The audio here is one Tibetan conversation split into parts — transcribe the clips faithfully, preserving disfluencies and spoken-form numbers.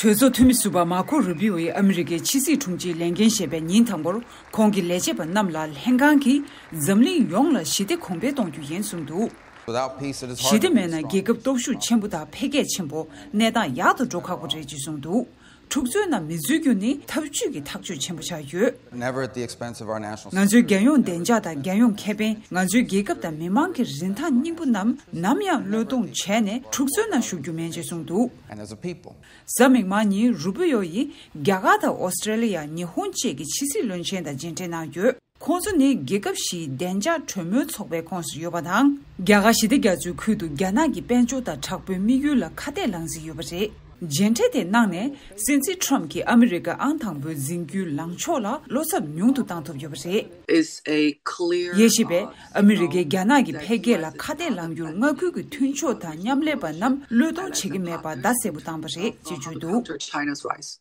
གྲོས་ཚོགས་འཐུས་མི་ཟུར་པ་མར་ཁོ་རུ་བི་ཨོ་ཡིས་ཨ་མི་རི་ཀའི་ཕྱི་སྲིད་དྲུང་ཆེའི་ལས་འགན་བཞེས་པའི་ཉིན་དང་པོར། ཁོང་གི་ལས་བྱེད་པ་རྣམས་ལ་ལྷན་ཁང་གིས་འཛམ་གླིང་ཡོངས་ལ་ཞི་བདེ་གོང་འཕེལ་གཏོང་རྒྱུ་ཡིན་གསུངས་འདུག། Without peace, it is hard to be strong. ཞི་བདེ་མེད་ན་རྒྱལ་ཁབ་སྟོབས་ཤུགས་ཆེན་པོ་དང་འཕེལ་རྒྱས་ཆེན་པོ། གནས་སྟངས་ཡག་ཏུ་འགྲོ་ཁག་པོ་རེད་ཅེས་གསུངས་འདུག། འཁྲུག་རྩོད་ནང་མི་འཛུལ་རྒྱུ་ནི་འཐབ་ཇུས་ཀྱི་ཐག་གཅོད་ཆེན་པོ་ཆགས་ཡོད། Never at the expense of our national ང་ཚོའི་རྒྱལ་ཡོངས་བདེ་འཇགས་དང་རྒྱལ་ཡོངས་ཁེ་ཕན། ང་ཚོའི་རྒྱལ་ཁབ་དང་མི་མང་གི་རིན་ཐང་སྙིང་པོ་རྣམས་ནམ་ཡང་བློས་གཏོང་བྱས་ནས་འཁྲུག་རྩོད་ནང་ཞུགས་རྒྱུ་མིན་ཅེས་གསུངས་འདུག། And as a people. གཟའ་མིག་དམར་ཉིན་རུ་པི་ཡོ་ཡིས་རྒྱ་གར་དང་ཨོ་སི་ཀྲེ་ལི་ཡ། ཉི་ཧོང་བཅས་ཀྱི་ཕྱི་སྲིད་བློན་ཆེན་དང་མཇལ་འཕྲད་གནང་ཡོད། ཁོང་ཚོ་ནི་རྒྱལ་ཁབ་བཞིའི་བདེ་འཇགས་གྲོས་མོལ་ཚོགས་པའི་ཁོངས་སུ་ཡོད་པ་དང་། རྒྱ་གར་ཞི་བདེ་རྒྱ་མཚོའི་ཁུལ་དུ་རྒྱ་ནག་གི་དཔལ་འབྱོར་དང་དྲག་པོའི་དམིགས་ཡུལ་ལ་ཁ་གཏད་ལངས་རྩིས་ཡོད་པ་རེད། མཇལ་འཕྲད་དེའི་ནང་ནས་སྲིད་འཛིན་ཁྲོམ་གྱིས་ཨ་མི་རི་ཀ་ཨང་དང་པོའི་འཛིན་རྒྱུའི་ལངས་ཕྱོགས་ལ་བློ་འཚབ་ཉུང་དུ་བཏང་ཐུབ་ཡོད་པ་རེད། Is a clear དབྱེ་ཞིབ་པས་ཨ་མི་རི་ཀས་རྒྱ་ནག་གི་འཕེལ་རྒྱས་ལ་ཁ་གཏད་ལངས་རྒྱུར་མངའ་ཁུལ་གྱི་མཐུན་ཕྱོགས་དང་མཉམ་ལས་པ་རྣམས་བློས་གཏོང་བྱེད་ཀྱི་མེད་པ་བརྡ་གསལ་པོ་བཏང་པ་རེད་ཅེས་བརྗོད་འདུག། China's rise.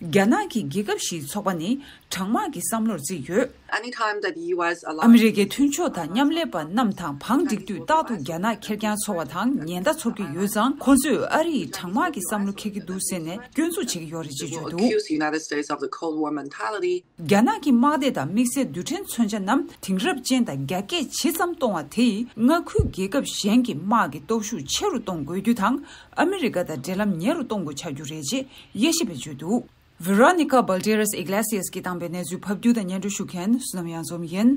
རྒྱ་ནག་གི་རྒྱལ་ཁབ་བཞིའི་ཚོགས་པ་ནི་གྲང་དམག་གི་བསམ་བློར་བརྩིས་ཡོད། Anytime that U S allies ཨ་མི་རི་ཀའི་མཐུན་ཕྱོགས་དང་མཉམ་ལས་པ་རྣམས་དང་བང་སྒྲིག་དུས་རྟག་ཏུ་རྒྱ་ནག་ཁེར་རྐྱང་ཚོར་བ་དང་ཉེན་བརྡ་ཚོར་གྱི་ཡོད་ཙང་། ཁོ་ཚོས་ཨ་རི་ཡིས་གྲང་དམག་གི་བསམ་བློ་འཁྱེར་གྱི་འདུག་ཟེར་ནས་སྐྱོན་འཛུགས་བྱེད་ཀྱི་ཡོད་རེད་ཅེས་བརྗོད་འདུག། Accuse the United States of the Cold War mentality. རྒྱ་ནག་གི་དམག་སྡེ་དང་དམིགས་བསལ་རྡུལ་ཕྲན་མཚོན་ཆ་རྣམས་དེང་རབས་ཅན་དང་རྒྱ་སྐྱེད་ཇི་ཙམ་གཏོང་བ་དེ་ཡིས་མངའ་ཁུལ་རྒྱལ་ཁབ་གཞན་གྱི་དམག་གི་སྟོབས་ཤུགས་ཆེ་རུ་གཏོང་དགོས་རྒྱུ་དང་། ཨ་མི་རི་ཀ་དང་འབྲེལ་ལམ་ཉེ་རུ་གཏོང་དགོས་ཆགས་རྒྱུ་རེད་ཅེས་དབྱེ་ཞིབ་པས་བརྗོད་འདུག། Veronica Balderas Iglesias གིས་བཏང་པའི་གནས་ཚུལ་ཕབ་སྒྱུར་དང་སྙན་སྒྲོན་ཞུ་མཁན་བསོད་ནམས་གཡང་འཛོམས་ཡིན།